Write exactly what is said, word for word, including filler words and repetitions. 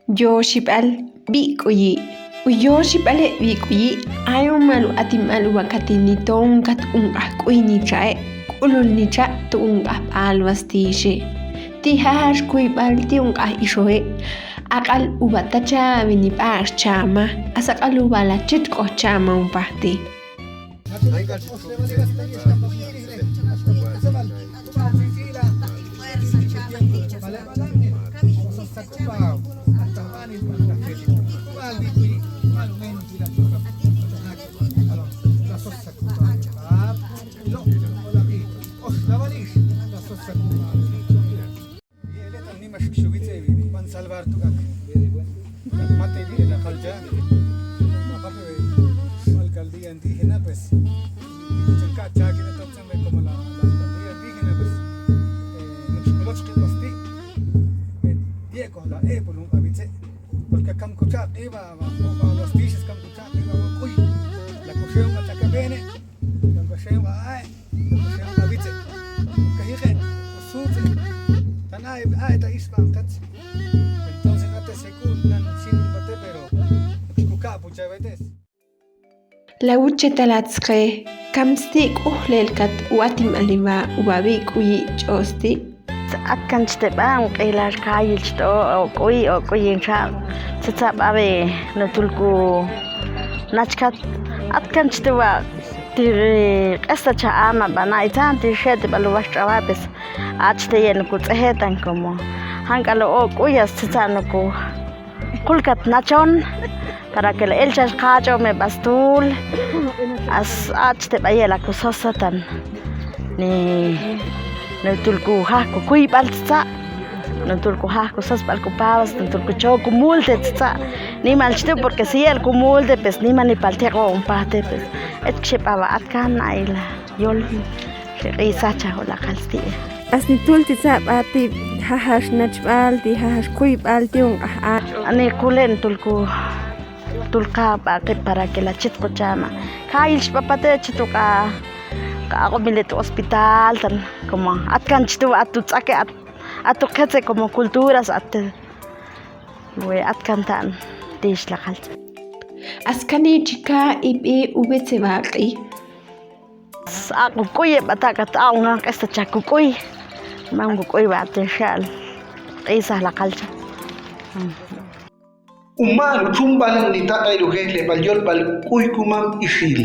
Yooxib'al b'i'k'uyi'. U yooxib'ale' b'i'k'uyi' ay umal u atimb'al uba kati nitonkat unq'aj k'uy nichae', k'ulul nicha' to unq'aj b'aalwas tiixe. Ti' jajax kuyb'al ti' unq'aj ixoe', aq'al uba tachabe nib'a'ax chama, as aq'al uba la chitxk'oj chama unpaj ti'. Yi'eletan nimax xub'itze' b'an salvar tu' k'ak'. Mate b'i' la qalcha. Aparte de alcaldía indígena, pues, ch'en ka' chakina toktzan be como la, la alcaldía indígena, pues, eh, nux koloch qib' b'asti', eh, yek'oj la e' pol jun q'ab'itze'. Porque kam kucha' q'iba, ba, ba, ba, los tiches kam kucha' q'iba, ba, k'uy. La kuxeon ka chakab'ene', kam kuxeon ba, ay. La wuchetal at sqe, kam sti' k'ujlelkat u atimb'al iba uba b'i'k'uyi' ch'o sti'. Atkanch te b'a un q'ilal kayilch to, o k'uy, o k'uy in xa', tzatza b'abe nutul ku nachkat, atkanch te b'a ti q'esta cha ama b'a na itzan ti xe'ti b'a lu wax ch'awa, pues, ach te ye' nuku tz'ejetan como jan k'al o k'uy as tzatza nuku qulkat nachon para que la elchax qach'o me b'a stul, as ach te b'a ye' la ku sosatan. Ni, nutul ku jaj ku kuyb'al tzatza', nutul ku jaj ku sosb'al ku pabas, nutul ku cho ku multe tzatza'. Nimal chtu' porque si yel ku multe, pues, nimanipal tiq'o un pajte, pues, ech kxeb'aba atkan ay la yol xeq'isacha o la qal sti'. As nitul tzatza' b'a ti' jajax nachb'al, ti' jajax kuyb'al ti' un q'aj a. Ani kule' nutul ku tul qa b'a qib' para que la chitxk'oj chama. Kayilch b'a pate chitxk'oj qa aq'omile tu' hospital tan, como atkan chtu' atu tz'ake', atu qetze' como culturas at, we atkan tan tix la qal. As kani chika' ib'i ub'etze b'a q'i. Aq'u k'uye b'a ta' kat aq'u ngan q'esta cha ku k'uy. Mam ku k'uy b'a te xal q'isaj la qal cha. Umaal u chumb'al nitaq'ay lu jejleb'al yolb'al k'uy ku mam ixil.